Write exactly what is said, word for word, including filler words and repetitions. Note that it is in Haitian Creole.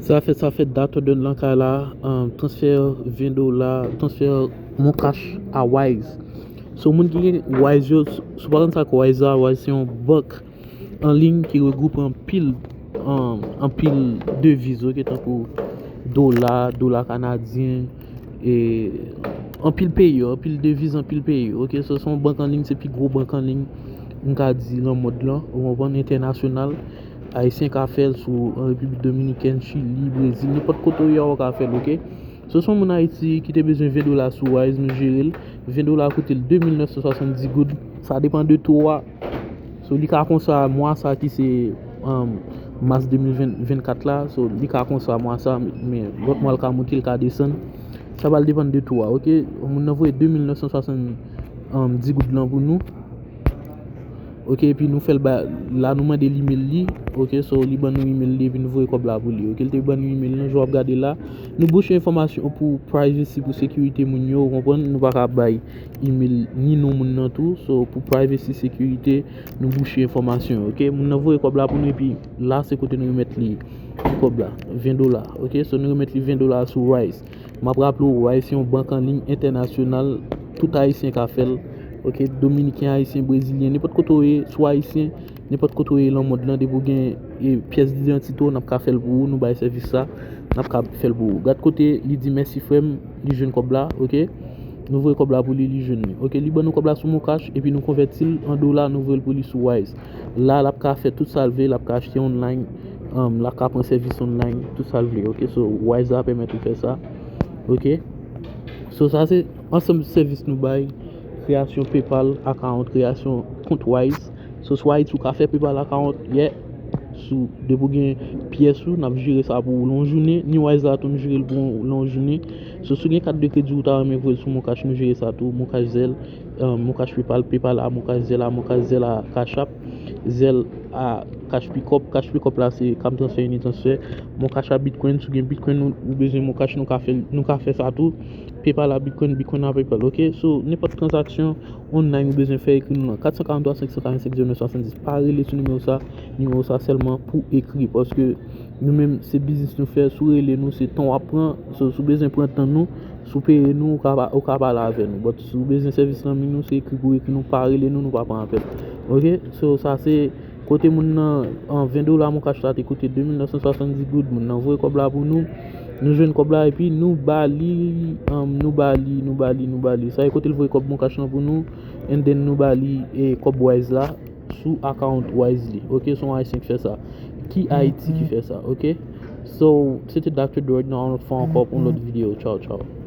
Sa fèt, sa fèt, dat òdè lan kay la, um, transfè ven dola, transfè Moncash a Wise. So, moun ki gen Wise yo, si w pa konn sa k Wise la, Wise se yon bank an liy ki regwoupe anpil, um, anpil deviz, ok, tankou dola, dola kanadyen, e anpil peyi, anpil deviz, anpil peyi, ok. So, se yon bank an liy, se pi gwo bank an liy, m ka di, nan mond lan, ou konprann, entènasyonal. Ayisyen ka fè l sou, an Repiblik Dominikèn, Chili, Brezil, nenpòt kote w ye a, ou ka fè l, ok. So, si yon moun Ayiti ki te bezwen ven dola sou Wise, nou jere l. Ven dola koute l de mil nèf san swasanndis goud. Sa depann de to a. So, li ka konsa mwa sa ki se, um, mas de mil vennkat la. So, li ka konsa mwa sa, men lòt mwa l ka monte, l ka desann. Sa pral depann de to a, ok? Moun nan voye de mil nèf san swasanndis goud lan pou nou. Ok, epi nou fè l ba, la nou mande l email li, ok, so li ban nou email li, epi nou voye kòb la pou li, ok, li te ban nou email lan, jan w ap gade la, nou bouche enfòmasyon pou privacy, pou sekirite moun yo, ou konprann, nou pa ka bay email ni non moun nan tou, so pou privacy, sekirite, nou bouche enfòmasyon yo, ok, moun nan voye kòb la pou nou, epi la se kote nou remèt li kòb la, ven dola, ok, so nou remèt li ven dola sou Wise. M ap raple w, Wise se yon bank an liy entènasyonal, tout Ayisyen ka fè l. Ok, Dominiken, Ayisyen, Brezilyen, nenpòt kote w ye, sou Ayisyen, nenpòt kote w ye nan mond lan, depi w gen, e, pyès didantite w, n ap ka fè l pou ou, nou bay sèvis sa, n ap ka fè l pou ou. Gad kote li di mèsi frè m, li jwenn kòb la, ok? Nou voye kòb la pou li, li jwenn li. Ok, li ban nou kòb la sou Moncash, epi nou konvèti l an dola, nou voye l pou li sou Wise. La, l ap ka fè tout sa l vle, l ap ka achte online, um, l ap ka pran sèvis online, tout sa l vle, ok? So, Wise la pèmèt ou fè sa, ok? So, sa se ansanm sèvis nou bay, kreyasyon PayPal account, kreyasyon kont Wise. So, sou Ayiti, ou ka fè PayPal account, yeah. Sou, depi w gen pyès ou, n ap jere sa pou ou lan yon jounen. Ni Wise la tou, nou jere l pou ou lan yon jounen. So, si w gen kat de kredi ou ta renmen voye l sou Moncash, nou jere sa tou. Moncash, Zelle, um, Moncash, PayPal, PayPal a Moncash, Zelle a Moncash, Zelle a Cash App, Zelle a Cash Pickup. Cash Pickup la se Cam Transfer, Unitransfer. Moncash a Bitcoin, si w gen Bitcoin, ou, ou bezwen Moncash, nou ka fè, nou ka fè sa tou. PayPal a Bitcoin, Bitcoin a PayPal, ok? So, nenpòt tranzaksyon online ou bezwen fè, ekri nou nan kat san karanntwa, senk san karannsenk, zewo nèf swasanndis. Pa rele sou nimewo sa, nimewo sa sèlman pou ekri, paske nou menm, se biznis nou fè, si w rele nou, se tan w ap pran, so, si w bezwen pran tan nou, si w peye nou, ou ka, ou ka pale avè nou, but si w bezwen sèvis nan men nou, se ekri pou ekri nou, pa rele nou, nou pa pran apèl, ok? So, sa se kote moun nan, an, ven dola Moncash la te koute de mil nèf san swasanndis goud, moun nan voye kòb la pou nou, nou jwenn kòb la, epi nou ba li, um, nou ba li, nou ba li, nou ba li. Sa e kote l voye kòb Moncash lan pou nou, and then nou ba li, e, kòb Wise la sou account Wise li. Ok, se yon Ayisyen ki fè sa. Ki Ayiti ki fè sa, ok? So, se te Doctor Dorg, nou ap fè ankò pou yon lòt videyo. Tchaw, tchaw.